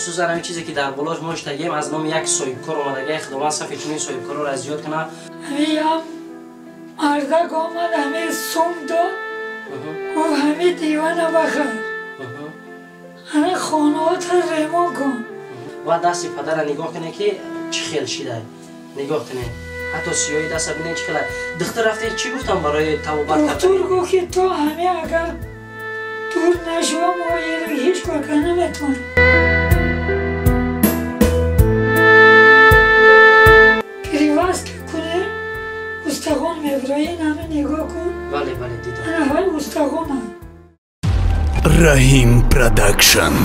хусусан ҳамин чизе ки дар болош мо иштагием аз номи як соҳибкор омадагӣ. Худованд сафи чунин соҳибкорро зиёд кунад. Ҳамин мардак омад, ҳамин сум дод, гуфт ҳамин дивана бахар, ҳамин хонаҳота ремон кун. Ва дасти падара нигоҳ кунед ки чӣ хел шидай, нигоҳ кунед, ҳатто сиёҳи даста бинед чӣ хел. Духтур рафтед, чӣ гуфтам барои табобат кардан? Духтур гуфт ки то ҳамин агар дур нашава мо ҳеҷ кор карда наметавонем. Перевязка кунем, устахон мебарояд. Ин ҳама нигоҳ кун. Бале, бале, дидам. Ана ҳай устахона. Раҳим Продакшн.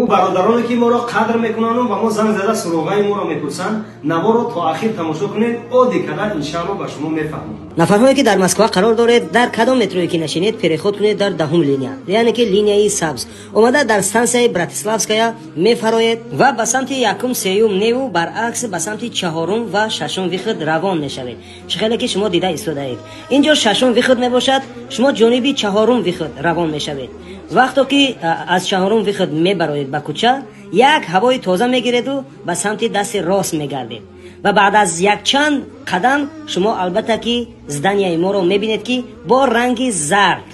Ӯ бародароне ки моро қадр мекунанду ба мо занг зада суроғаи моро мепурсанд, наворо то ахир тамошо кунед, оддӣ карда иншаалло ба шумо мефаҳмонад. Нафарҳое ки дар Москва қарор доред, дар кадом метрое ки нашинед, переход кунед дар 10-ум линия, яъне ки линияи сабз. Омада дар стансияи Братиславская мефароед ва ба самти 1-ум, 3-юм неву баръакс ба самти 4-ум ва 6-ум выход равон мешавед. Чӣ хеле ки шумо дида истодаед. Инҷо 6-ум выход мебошад, шумо ҷониби 4-ум выход равон мешавед. Вақто ки аз 4-ум выход мебароед ба кӯча, як ҳавои тоза мегиреду ба самти дасти рост мегардед. Ва баъд аз якчанд қадам шумо албатта ки зданияи моро мебинед ки бо ранги зард.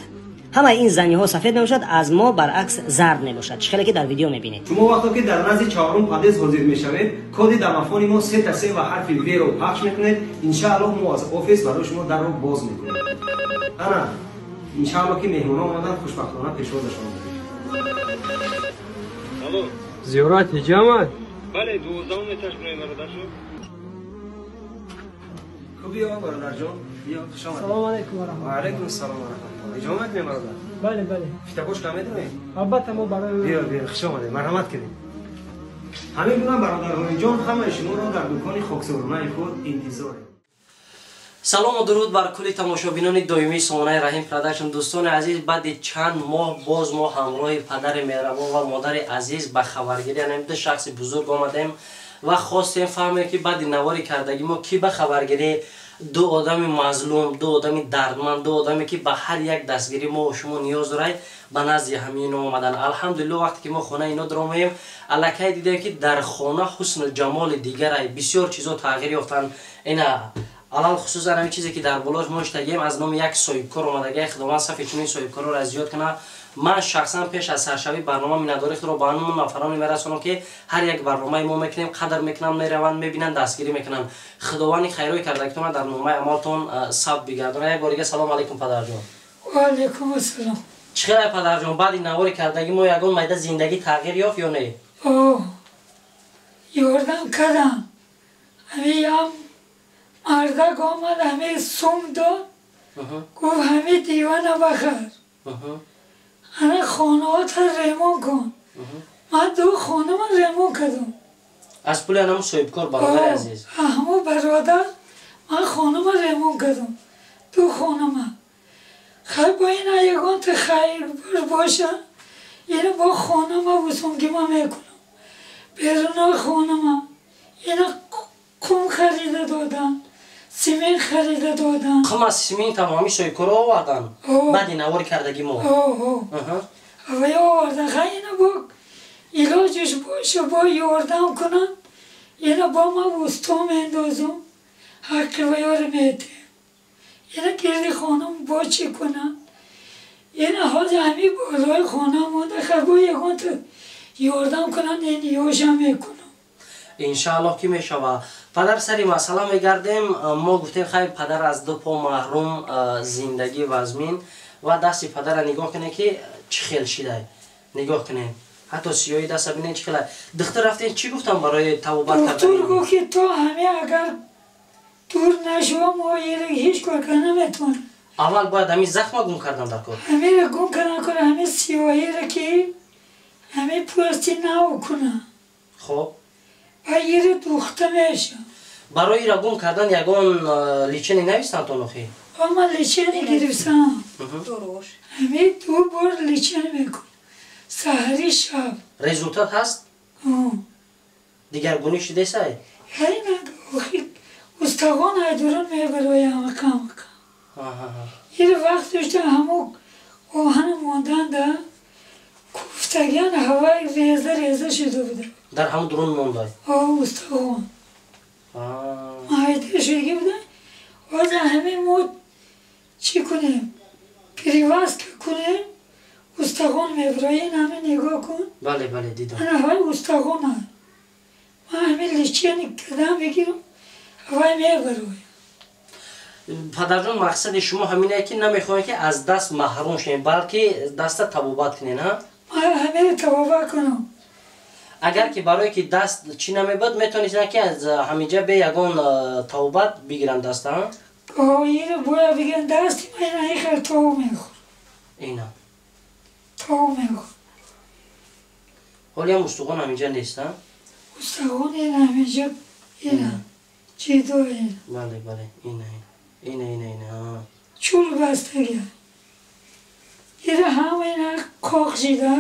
Ҳамаи ин зданиҳо сафед мебошад, аз мо баръакс зард мебошад. Чӣ хеле ки дар видео мебинед. Шумо вақто ки дар назди 4-ум подъезд ҳозир мешавед, коди домофони мо 3-3 ва ҳарфи В-ро пахш мекунед. Иншааллоҳ мо аз офис барои шумо дарро боз мекунем. Ана иншааллоҳ ки меҳмонон омаданд, хушбахтона пешвозашон мекунем. Алло. Зиёрат ҳиҷамад? Бале, 12-ум этаж бирои бародарҷон. Хуб биё бародарҷон, биё, хуш омадед. Салому алайкум ва раҳматуллоҳ. Ва алайкум ассалом ва раҳматуллоҳ. Ҳиҷомат ме бародар? Бале, бале. Фитакош кам медонед? Албатта мо барои биё, биё, хуш омадед, марҳамат кунед. Ҳамин гуна бародарони ҷон, ҳамаи шуморо дар дукони хоксоронаи худ интизорем. Салому дуруд бар кулли тамошобинони доимии сомонаи Раҳим Продакшн. Дӯстони азиз, баъди чанд моҳ боз мо ҳамроҳи падари меҳрабон ва модари азиз ба хабаргирӣ, яъне ду шахси бузург омадем ва хостем фаҳмем ки баъди навори кардагӣ мо кӣ ба хабаргирӣ, ду одами мазлум, ду одами дардманд, ду одаме ки ба ҳар як дастгирӣ мо шумо ниёз дорад, ба назди ҳамин ино омадан. Алҳамдулилло, вақте ки мо хонаи ино даромаем, аллакай дидем ки дар хона ҳусну ҷамоли дигарай, бисёр чизо тағйир ёфтанд. Ина алал хусусан ҳамин чизе ки дар болош мо иштагием аз номи як соҳибкор омадагӣ. Худованд сафи чунин соҳибкорро зиёд кунад. Ман шахсан пеш аз саршавии барнома миннатдории худро ба ҳамон нафароне мерасонам ки ҳар як барномаи мо мекунем, қадр мекунанд, мераванд, мебинанд, дастгирӣ мекунанд. Худованди хайрҳои кардагитонро дар номаи амалтон сабт бигардонад. Як бор дига салом алайкум падарҷон. Ва алайкум ассалом. Чӣ хел падарҷон, баъди навори кардагӣ мо ягон майда зиндагӣ тағйир ёфт ё не? О, ёрдам кардам. Ҳамин мардак омад, ҳамин сум дод, гуфт ҳамин дивана бахар, ҳамин хонаҳота ремон кун. Ман ду хонама ремон кардам. Аз пули ҳамон соҳибкор бародари азиз? Ҳамон бародар, ман хонама ремон кардам, ду хонама. Хай бо ина ягонта хайр боша, ина бо хонама усунгима мекунам. Беруна хонама ина қум харида додан, симент харида додан. Қум аз симент ҳам ҳамин соҳибкорро овардан баъди навори кардагӣ мо? Ава овардан. Хай ина бо илоҷиш боша, бо ёрдам кунанд, ина бо ман усто мендозум, ҳаққи ваёро метем. Ина гирди хонам бо чӣ кунанд? Ина ҳозир ҳамин болои хона монда, хай бо ягонта ёрдам кунанд, ин ёшам мекунам. Иншааллоҳ ки мешавад. Падар, сари масъала мегардем. Мо гуфтем хай падар аз ду по маҳрум, зиндагӣ вазмин, ва дасти падарро нигоҳ кунед ки чӣ хел шидай. Нигоҳ кунед, ҳатто сиёҳи даста бинед чӣ хел. Духтур рафтед, чӣ гуфтам барои табобат кардан? Духтур гуфт ки то ҳамин агар дур нашава мо ҳеҷ кор карда наметавонем. Аввал бояд ҳамин захма гум кардан дар кор. Ҳаминро гум кардан кор, ҳамин сиёҳиро ки ҳамин пӯсти нав кунад. Хоб. Ва иро духта мешавад. Барои ира гум кардан ягон лечение навистанд то нохи? Ман лечение гирифтам. Ҳамин ду бор лечение мекунам. Саҳари шаб. Результат ҳаст? Дигаргунӣ шудесай? Устагон айдурун мебароям ҳама-ка. Ир вақт дошта ҳамо оҳан мондан да куфта Бастагиан ҳавай реза реза шуда буда. Дар ҳамун дурун мондай? О, устахон. Майда шудагӣ буда. Ҳозир ҳамин мо чӣ кунем? Перевязка кунем, устахон мебарояд. Ин ҳамин нигоҳ кун. Бале, бале, дидам. Ана ҳавай устахон аст. Ман ҳамин лечение кардам бигирам, ҳавай мебарояд. Падарҷон, мақсади шумо ҳамине ки намехоҳед ки аз даст маҳрум шавед, балки даста табобат кунед, ҳа? Ман ҳаминро табобат кунам. Агар ки барое ки даст чӣ намебуд, метавонистед ки аз ҳаминҷа бе ягон табобат бигиранд даста, ҳа? Ино бояд бигиранд дасти ман, ина ин хел тов мехӯрд. Ина. Тов мехӯрд. Ҳолиам устухон ҳаминҷа нест, ҳа? Устухон ина ҳаминҷа, ина. Ҷидо ина. Бале, бале, ина, ина. Ина, ина, ина. Чул бастагия. Ира ҳама ина қоқ шида,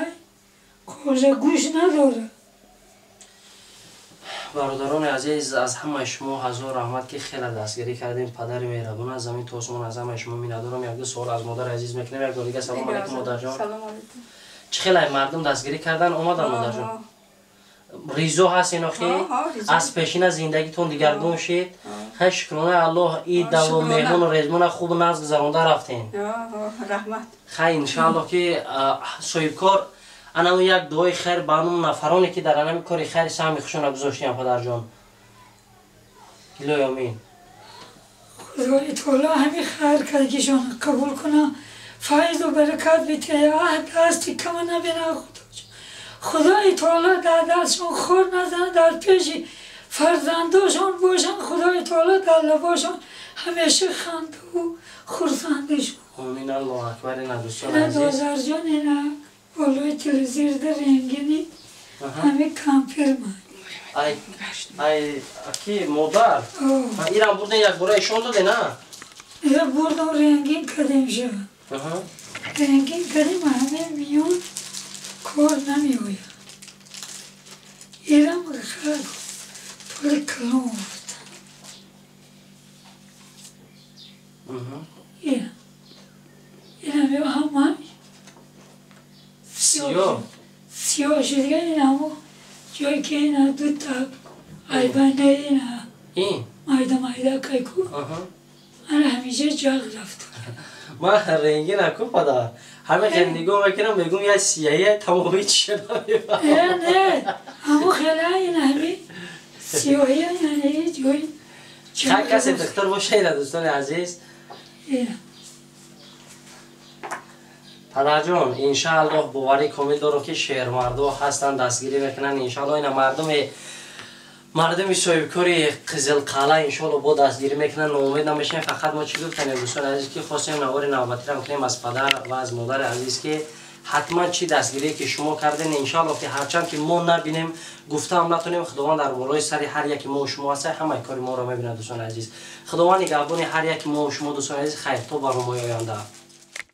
қоқша гӯш надорад. Бародарони азиз, аз ҳамаи шумо ҳазор раҳмат ки хеле дастгирӣ кардем. Падари меҳрабон аз замин то осмон аз ҳамаи шумо миннатдорам. Як-ду суол аз модари азиз мекунем. Як бор дига салом алейкум, модарҷон. Чӣ хеле мардум дастгирӣ кардан омадан, модарҷон? Ризо ҳаст ино хи? Аз пешина зиндагитон дигаргун шид? Хай, шукронаи Аллоҳ, ид даву меҳмону резмона хуб нағз гузаронда рафтем. Раҳмат. Хай, иншааллоҳ ки соҳибкор анаму як дуои хайр ба анум нафароне ки дар анами кори хайри саҳми хушона гузоштиям, падарҷон. Илоҳи омин. Худои таоло ҳамин хайр кардагишон қабул куна, файзу баракат бития, дасти кама набина Худоҷон. Худои таоло дар дастшон хор назана, дар пеши фарзандошон бошанд. Худои таоло дар лабошон ҳамеша хандаву хурсандишон. Омин, Аллоҳу акбар. Ина дӯстони азиз. Додарҷон, ина болои телевизор дар рентгени ҳамин кампир ман. Ай, ай, аки модар. Ирам бурден як бора ишон доден, а? Ира бурдам рентген кардем ша. Рентген кардем, ҳамин миён кор намеояд. Ирам пули калон овардан. Ира. Ира ҳама сиёҳ. Сиёҳ шудига ин ҳамо ҷое ки ина дута айбанда ина майда майда кайку ана ҳамиҷа ҷағ рафта. Ман ренги наку, падар. Ҳама хел нигоҳ мекунам, мегӯм я сиёҳия тамоми чиша намефаҳмам. Не, не, ҳамо хела ина ҳами сиёҳия ина ҷои. Хай, касе духтур боша ина дӯстони азиз. Падарҷон, иншааллоҳ боварӣ комил дорам ки шермардо ҳастанд, дастгирӣ мекунанд. Иншааллоҳ ина мардуми соҳибкори Қизилқалъа иншоаллоҳ бо дастгирӣ мекунанд, ноумед намешавем. Фақат мо чӣ гуфтем, дӯстони азиз, ки хостем навори навбатиро кунем аз падар ва аз модари азиз, ки ҳатман чӣ дастгирие ки шумо кардем, иншоаллоҳ ки ҳарчанд ки мо набинем, гуфтаам натонем, Худованд дар болои сари ҳар яки мо шумо ҳаст, ҳамаи кори моро мебинад. Дӯстони азиз, Худованд нигаҳбони ҳар яки мо шумо. Дӯстони азиз, хайр, то барномаи оянда.